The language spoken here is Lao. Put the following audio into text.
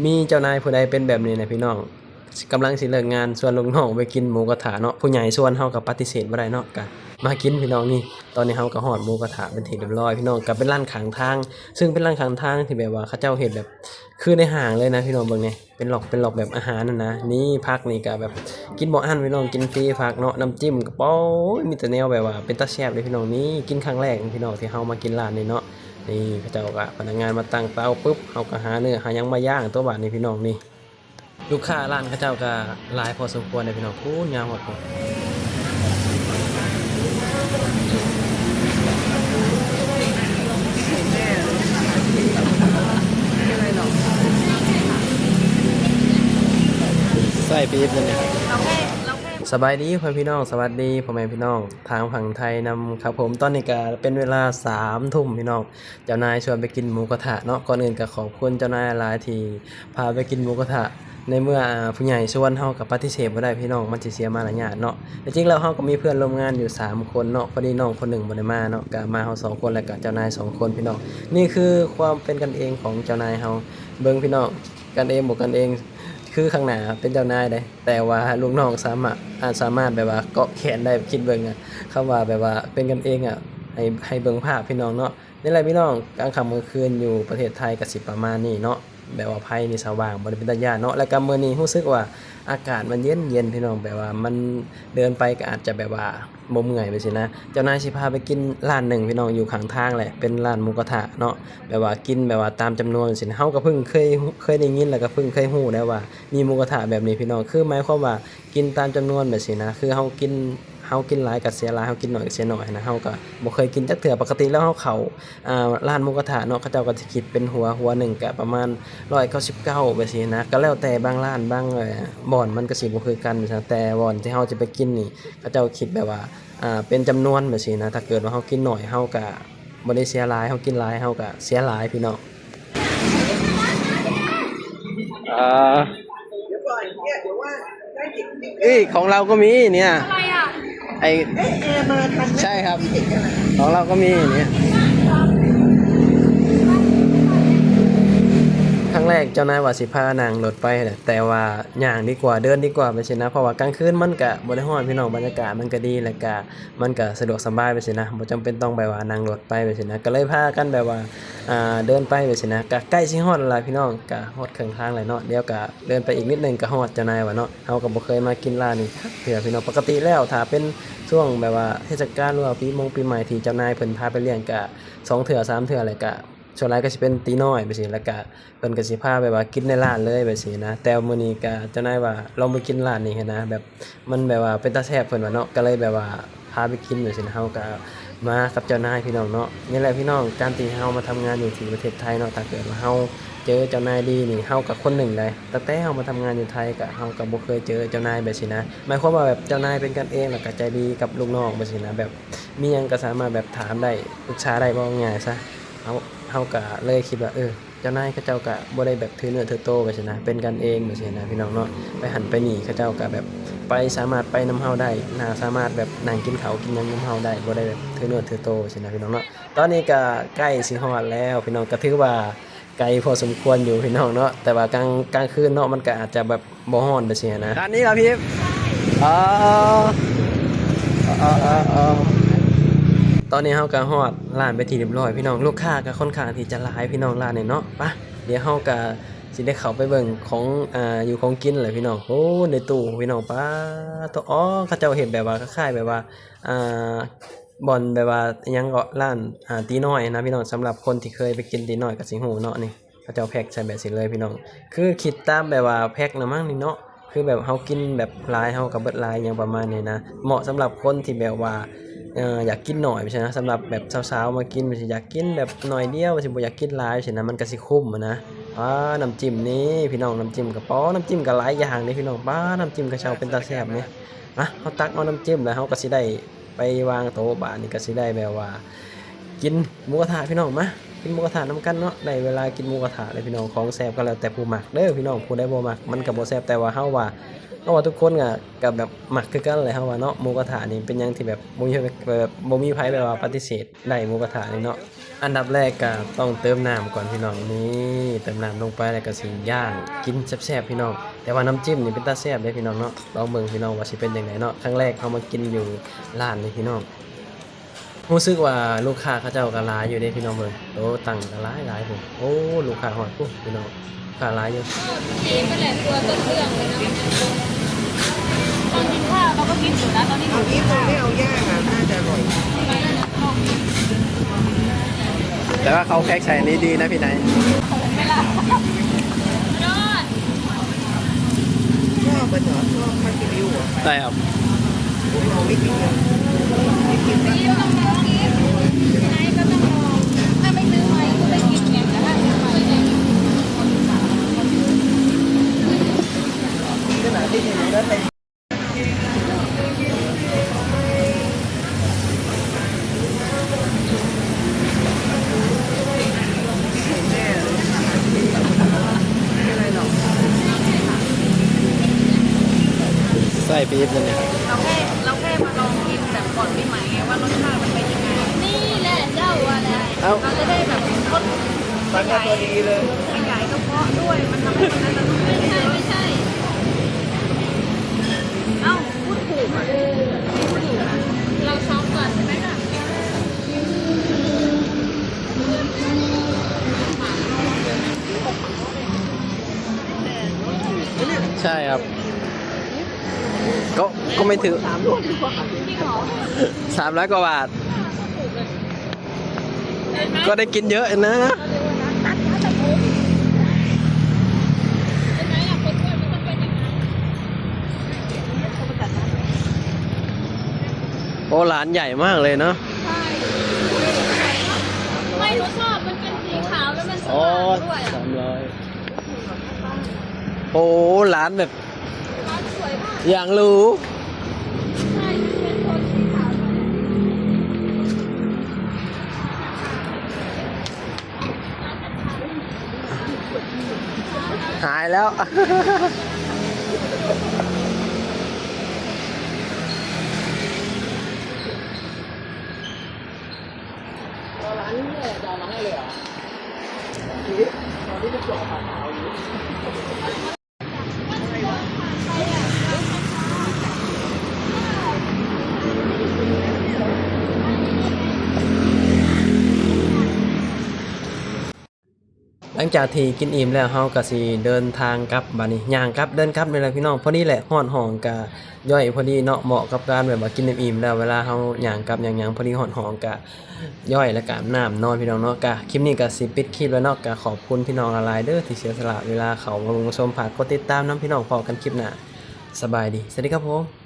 ມີເຈົ້ານາຍຜູ້ໃດເປັນແບບນີ້ນະພີ່ນ້ອງ ກຳລັງຊິເລີກງານ ຊວນລູກນ້ອງໄປກິນໝູກະທະເນາະ ຜູ້ໃຫຍ່ຊວນເຮົາກໍປະຕິເສດບໍ່ໄດ້ເນາະ ກໍມາກິນພີ່ນ້ອງ. ນີ້ ຕອນນີ້ເຮົາກໍຮອດໝູກະທະເປັນທີ່ຮຽບຮ້ອຍພີ່ນ້ອງ ກໍເປັນຮ້ານຂ້າງທາງ ເຊິ່ງເປັນຮ້ານຂ້າງທາງທີ່ແບບວ່າເຂົາເຈົ້າເຮັດແບບຄືໃນຫ້າງເລີຍນະພີ່ນ້ອງ ເບິ່ງນີ້ ເປັນລັອກ ເປັນລັອກແບບອາຫານຫັ້ນນະ. ນີ້ ຜັກນີ້ກໍແບບກິນບໍ່ອັ້ນພີ່ນ້ອງ ກິນຟຣີຜັກເນາະ. ນ້ຳຈິ້ມກໍ ໂອ້ຍ ມີແຕ່ແນວແບບວ່າເປັນຕາແຊບເລີຍພີ່ນ້ອງ. ນີ້ກິນຄັ້ງແລກພີ່ນ້ອງ ທີ່ເຮົາມາກິນຮ້ານນີ້ເນາະ. ນີ້ເຂົາເຈົ້າກໍ ພະນັກງານມາຕັ້ງເຕົາປຶບ ເຮົາກໍຫາເນື້ອຫາຫຍັງມາຍ່າງຕົວະ ບາດນີ້ພີ່ນ້ອງ. ນີ້ ລູກຄ້າຮ້ານເຂົາເຈົ້າກໍຫຼາຍພໍສົມຄວນເດ້ພີ່ນ້ອງ ພຸ້ນ ຍາວຮອດພຸ້ນ. ໃສ່ປີບນີ້. ສະບາຍດີພໍ່ແມ່ພີ່ນ້ອງ ສະຫວັດດີພໍ່ແມ່ພີ່ນ້ອງທາງຝັ່ງໄທນຳຄັບຜົມ. ຕອນນີ້ກໍເປັນເວລາສາມທຸ່ມພີ່ນ້ອງ ເຈົ້ານາຍຊວນໄປກິນໝູກະທະເນາະ. ກ່ອນອື່ນກໍຂອບຄຸນເຈົ້ານາຍຫຼາຍທີ່ພາໄປກິນໝູກະທະ ໃນເມື່ອ ອາ ຜູ້ໃຫຍ່ຊວນເຮົາກໍປະຕິເສດບໍ່ໄດ້ພີ່ນ້ອງ ມັນຊິເສຍມາລະຍາດເນາະ. ແຕ່ຈິງແລ້ວເຮົາກໍມີເພື່ອນຮ່ວມງານຢູ່ສາມຄົນເນາະ ພໍດີນ້ອງຄົນໜຶ່ງບໍ່ໄດ້ມາເນາະ ກໍມາເຮົາສອງຄົນ ແລ້ວກໍເຈົ້ານາຍສອງຄົນພີ່ນ້ອງ. ນີ້ຄືຄວາມເປັນກັນເອງຂອງເຈົ້ານາຍເຮົາ ເບິ່ງພີ່ນ້ອງ ກັນເອງບໍ່ກັນເອງ ຄືຂ້າງໜ້າເປັນເຈົ້ານາຍເດ້ ແຕ່ວ່າລູກນ້ອງສາມາດ ອາ ສາມາດແບບວ່າເກາະແຂນໄດ້ ຄິດເບິ່ງອະ ຄຳວ່າແບບວ່າເປັນກັນເອງອະ ໃຫ້ ໃຫ້ເບິ່ງພາບພີ່ນ້ອງເນາະ. ນີ້ແຫຼະພີ່ນ້ອງ ກາງຄ່ຳກາງຄືນຢູ່ປະເທດໄທກໍຊິປະມານນີ້ເນາະ ແບບວ່າໄຟນີ້ສະຫວ່າງ ບໍ່ໄດ້ເປັນຕາຢ້ານເນາະ. ແລ້ວກໍມື້ນີ້ຮູ້ສຶກວ່າອາກາດມັນເຢັນໆ ພີ່ນ້ອງ ແບບວ່າມັນເດີນໄປກໍອາດຈະແບບວ່າບໍ່ເມື່ອຍແບບຊີ້ນະ. ເຈົ້ານາຍຊິພາໄປກິນຮ້ານໜຶ່ງພີ່ນ້ອງ ຢູ່ຂ້າງທາງແຫຼະ ເປັນຮ້ານໝູກະທະເນາະ ແບບວ່າກິນແບບວ່າຕາມຈຳນວນຊີ້ນະ. ເຮົາກໍເພິ່ງເຄີຍ ເຄີຍໄດ້ຍິນ ແລ້ວກໍເພິ່ງເຄີຍຮູ້ໄດ້ວ່າມີໝູກະທະແບບນີ້ພີ່ນ້ອງ ຄືໝາຍຄວາມວ່າ ກິນຕາມຈຳນວນແບບຊີ້ນະ ຄືເຮົາກິນ ເຮົາກິນຫຼາຍກໍເສຍຫຼາຍ ເຮົາກິນໜ້ອຍກໍເສຍໜ້ອຍນະ. ເຮົາກໍບໍ່ເຄີຍກິນຈັກເທື່ອ ປົກກະຕິແລ້ວເຮົາເຂົ້າ ອາ ຮ້ານໝູກະທະເນາະ ເຂົາເຈົ້າກໍຊິຄິດເປັນຫົວ ຫົວໜຶ່ງກໍປະມານຮ້ອຍເກົ້າສິບເກົ້າແບບຊີ້ນະ. ກໍແລ້ວແຕ່ບາງຮ້ານບາງ ເອີ ບ່ອນມັນກໍຊິບໍ່ຄືກັນນະ ແຕ່ບ່ອນທີ່ເຮົາຈະໄປກິນນີ້ ເຂົາເຈົ້າຄິດແບບວ່າ ອາ ເປັນຈຳນວນແບບຊີ້ນະ. ຖ້າເກີດວ່າເຮົາກິນໜ້ອຍ ເຮົາກໍບໍ່ໄດ້ເສຍຫຼາຍ ເຮົາກິນຫຼາຍ ເຮົາກໍເສຍຫຼາຍພີ່ນ້ອງ. ອ່າ ເອີຍ ຂອງເຮົາກໍມີເນຍ ອະໄລອະ ໄອ້ ເອ ເອ ມາທັນໄໝ? ໃຊ່ຄັບ ຂອງເຮົາກໍມີເນຍ. ຄັ້ງແລກເຈົ້ານາຍວ່າຊິພານັ່ງລົດໄປແຫຼະ ແຕ່ວ່າຍ່າງດີກວ່າ ເດີນດີກວ່າແບບຊີ້ນະ ເພາະວ່າກາງຄືນມັນກະບໍ່ໄດ້ຮ້ອນພີ່ນ້ອງ ບັນຍາກາດມັນກະດີ ແລ້ວກະ ມັນກະສະດວກສະບາຍແບບຊີ້ນະ ບໍ່ຈຳເປັນຕ້ອງແບບວ່ານັ່ງລົດໄປແບບຊີ້ນະ ກໍເລີຍພາກັນແບບວ່າ ອ່າ ເດີນໄປແບບຊີ້ນະ. ກະໃກ້ຊິຮອດແລ້ວລະພີ່ນ້ອງ ກະຮອດເຄິ່ງທາງແລ້ວເນາະ ດຽວກະເດີນໄປອີກນິດໜຶ່ງກະຮອດເຈົ້ານາຍວ່າເນາະ. ເຮົາກໍບໍ່ເຄີຍມາກິນຮ້ານນີ້ຈັກເທື່ອພີ່ນ້ອງ. ປົກກະຕິແລ້ວຖ້າເປັນຊ່ວງແບບວ່າເທດສະການ ຫຼືວ່າປີມົງປີໃໝ່ທີ່ເຈົ້ານາຍເພິ່ນພາໄປລ້ຽງກະສອງເທື່ອສາມເທື່ອ ແລ້ວກະສ່ວນຫຼາຍກໍຊິເປັນຕີນ້ອຍແບບຊີ້ ແລ້ວກະ ເພິ່ນກໍຊິພາແບບວ່າກິນໃນຮ້ານເລີຍແບບຊີ້ນະ. ແຕ່ມື້ນີ້ກະເຈົ້ານາຍວ່າລອງໄປກິນຮ້ານນີ້ຫັ້ນນະ ແບບມັນແບບວ່າເປັນຕາແຊບເພິ່ນວ່າເນາະ ກໍເລີຍແບບວ່າພາໄປກິນແບບຊີ້ນະ. ເຮົາກໍມາກັບເຈົ້ານາຍພີ່ນ້ອງເນາະ. ນີ້ແຫຼະພີ່ນ້ອງ ການທີ່ເຮົາມາທຳງານຢູ່ທີ່ປະເທດໄທເນາະ ຖ້າເກີດວ່າເຮົາເຈີເຈົ້ານາຍດີນີ້ ເຮົາກໍຄົນໜຶ່ງໃດ໋. ຕັ້ງແຕ່ເຮົາມາທຳງານຢູ່ໄທກໍ ເຮົາກໍບໍ່ເຄີຍເຈີເຈົ້ານາຍແບບຊີ້ນະ ໝາຍຄວາມວ່າແບບເຈົ້ານາຍເປັນກັນເອງ ແລ້ວກໍໃຈດີກັບລູກນ້ອງແບບຊີ້ນະ ແບບມີຫຍັງກໍສາມາດແບບຖາມໄດ້ ປຶກສາໄດ້ ເວົ້າງ່າຍຊະ. ເຮົາ ເຮົາກໍເລີຍຄິດວ່າ ເອີ ເຈົ້ານາຍເຂົາເຈົ້າກະບໍ່ໄດ້ແບບຖືເນື້ອຖືໂຕແບບຊີ້ນະ ເປັນກັນເອງແບບຊີ້ນະພີ່ນ້ອງເນາະ. ໄປຫັ້ນໄປນີ້ເຂົາເຈົ້າກະແບບໄປ ສາມາດໄປນຳເຮົາໄດ້ນະ ສາມາດແບບນັ່ງກິນເຂົ້າກິນຫຍັງນຳເຮົາໄດ້ ບໍ່ໄດ້ແບບຖືເນື້ອຖືໂຕຊີ້ນະພີ່ນ້ອງເນາະ. ຕອນນີ້ກະໃກ້ຊິຮອດແລ້ວພີ່ນ້ອງ ກະຖືວ່າໄກພໍສົມຄວນຢູ່ພີ່ນ້ອງເນາະ ແຕ່ວ່າກາງ ກາງຄືນເນາະ ມັນກະອາດຈະແບບ ບໍ່ຮ້ອນໄປຊີ້ນະ. ດ້ານນີ້ລະພີບ ອໍ ອໍ ຕອນນີ້ເຮົາກໍຮອດຮ້ານເປັນທີ່ຮຽບຮ້ອຍພີ່ນ້ອງ ລູກຄ້າກໍຄ່ອນຂ້າງທີ່ຈະຫຼາຍພີ່ນ້ອງ ຮ້ານນີ້ເນາະ. ປະ ດຽວເຮົາກໍຊິໄດ້ເຂົ້າໄປເບິ່ງຂອງ ອ່າ ຢູ່ຂອງກິນແຫຼະພີ່ນ້ອງ. ໂອ້ ໃນຕູ້ພີ່ນ້ອງ ປາໂທ້ ອໍ ເຂົາເຈົ້າເຮັດແບບວ່າຄ້າຍໆແບບວ່າ ອ່າ ບ່ອນແບບວ່າ ອີຫຍັງເກາະ ຮ້ານ ອ່າ ຕີນ້ອຍນະພີ່ນ້ອງ. ສຳລັບຄົນທີ່ເຄີຍໄປກິນຕີນ້ອຍກໍຊິຮູ້ເນາະ ນີ້ ເຂົາເຈົ້າແພັກໃສ່ແບບຊີ້ເລີຍພີ່ນ້ອງ ຄືຄິດຕາມແບບວ່າແພັກນະມັ້ງນີ້ເນາະ ຄືແບບເຮົາກິນແບບຫຼາຍເຮົາກໍເບິດຫຼາຍຫຍັງປະມານນີ້ນະ. ເໝາະສຳລັບຄົນທີ່ແບບວ່າ ເອີ ຢາກກິນໜ້ອຍຊີ້ນະ ສຳລັບແບບສາວໆມາກິນ ຊິຢາກກິນແບບໜ້ອຍດຽວ ຊິບໍ່ຢາກກິນຫຼາຍຊີ້ນະ ມັນກໍຊິຄຸ້ມຫັ້ນນະ. ອາ ນ້ຳຈິ້ມນີ້ພີ່ນ້ອງ ນ້ຳຈິ້ມກະ ປໍ ນ້ຳຈິ້ມກະຫຼາຍຢ່າງເດ້ພີ່ນ້ອງ. ປາ ນ້ຳຈິ້ມເຂົາເຈົ້າເປັນຕາແຊບເດ້. ມາ ເຮົາຕັກເອົານ້ຳຈິ້ມແລ້ວເຮົາກໍຊິໄດ້ ໄປວາງໂຕະ ບາດນີ້ກໍຊິໄດ້ແບບວ່າກິນໝູກະທະພີ່ນ້ອງ. ມາກິນໝູກະທະນຳກັນເນາະ ໄດ້ເວລາກິນໝູກະທະແລ້ວພີ່ນ້ອງ. ຂອງແຊບກໍແລ້ວແຕ່ຜູ້ມັກເດີພີ່ນ້ອງ ຜູ້ໃດບໍ່ມັກມັນກໍບໍ່ແຊບ. ແຕ່ວ່າເຮົາວ່າ ເຮົາວ່າທຸກຄົນກໍ ກໍແບບມັກຄືກັນແຫຼະ ເຮົາວ່າເນາະ. ໝູກະທະນີ້ເປັນຫຍັງທີ່ແບບບໍ່ມີ ແບບບໍ່ມີໃຜແບບວ່າປະຕິເສດໄດ້ ໝູກະທະນີ້ເນາະ. ອັນດັບແລກກໍຕ້ອງເຕີມນ້ຳກ່ອນພີ່ນ້ອງ. ນີ້ ເຕີມນ້ຳລົງໄປ ແລ້ວກໍຊິຍ່າງກິນແຊບໆພີ່ນ້ອງ. ແຕ່ວ່ານ້ຳຈິ້ມນີ້ເປັນຕາແຊບເດ້ພີ່ນ້ອງເນາະ. ລອງເບິ່ງພີ່ນ້ອງວ່າຊິເປັນຈັ່ງໃດເນາະ. ຄັ້ງແລກເຮົາມາກິນຢູ່ຮ້ານນີ້ພີ່ນ້ອງ. ຮູ້ສຶກວ່າລູກຄ້າເຂົາເຈົ້າກໍຫຼາຍຢູ່ເດ້ພີ່ນ້ອງເບິ່ງ. ໂຕ ຕັ້ງກໍຫຼາຍໆພຸ້ນ. ໂອ້ ລູກຄ້າຮອດພຸ້ນພີ່ນ້ອງ. ຄ້າຫຼາຍຢູ່. ตอนกินข้าวเราก็กินอยู่นะ ตอนนี้ เอาอีฟตรงนี้เอาย่างอ่ะ น่าจะอร่อย แต่ว่าเขาแพ็คใส่อันนี้ดีนะพี่ไนท์ ยอด ชอบเป็นเหรอ ชอบคากิริวเหรอ ใช่ครับ ใส่ปี๊บเลยเนี่ย เราแค่ เราแค่มาลองกินแบบก่อนปีใหม่ไง ว่ารสชาติมันเป็นยังไง นี่แหละเจ้าว่าแล้ว เอ้า เราจะได้แบบทด สังกัดตัวดีเลย ขยายกระเพาะด้วย มันทำให้มันนั้น ไม่ใช่ ไม่ใช่ เอ้า พูดถูกอะ พูดถูกอะ เราซ้อมก่อนใช่ไหมล่ะ ใช่ครับ ก็ ก็ไม่ถือ สามร้อยกว่าบาท ก็ได้กินเยอะนะ โอ้ ร้านใหญ่มากเลยเนาะ ใช่ ไม่รู้ชอบ มันเป็นสีขาวแล้วมันสว่างด้วยอะ สามร้อย โอ้ ร้านแบบ ร้านสวยมาก อย่างหรู ใช่ มันเป็นโทนสีขาวหน่อย หายแล้ว หลังจากที่กินอิ่มแล้ว เราก็สิเดินทางกลับ บัดนี้ย่างกลับ เดินกลับนี่แหละพี่น้อง พอดีแหละ ฮอดห้องก็ย่อยพอดีเนาะ เหมาะกับการแบบว่ากินอิ่มๆแล้ว เวลาเราย่างกลับย่างหยัง พอดีฮอดห้องก็ย่อยแล้วก็อาบน้ำนอนพี่น้องเนาะ ก็คลิปนี้ก็สิปิดคลิปแล้วเนาะ ก็ขอบคุณพี่น้องหลายๆเด้อที่เสียสละเวลาเข้ามาเบิ่งมาชม ฝากกดติดตามนำพี่น้อง พ้อกันคลิปหน้า สบายดี สวัสดีครับผม